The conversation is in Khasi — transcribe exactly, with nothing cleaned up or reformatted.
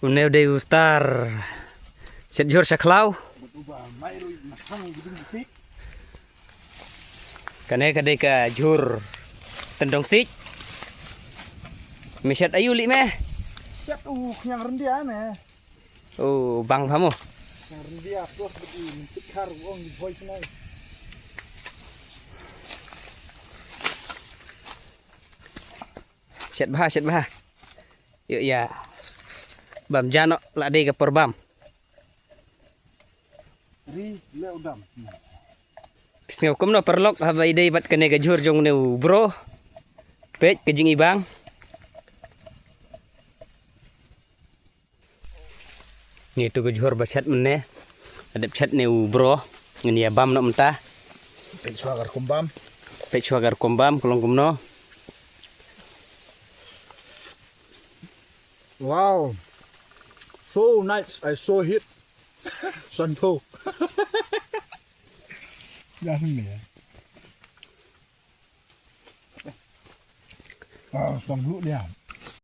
Une u dei u star shet jhur sha khlaw. Kane ka dei ka jhur tyndong siej. Me shet aïu lei me? Shet u khñiang ryndia me. U bang bha mo. Khñiang ryndia plus bad i myntik khar u ong i bhoi khnai. Shet bha, shet bha. Ïoh ïa bam ja noh, la dei ka por bam. Ri le u dam. Ki sngew kumno paralok haba i dei bad kane ka jhur jong une u bro. Peit ka jingibang. Ngi tu ka jhur ba shet mynne. Dep shet ne u bro. Ngin ïa bam noh mynta. Peit shuwa ka rukom bam. Peit shuwa ka rukom bam ka long kumno. Wow. So nice, I so hit. Santo. Dah ni. Ah, sang dulu dia.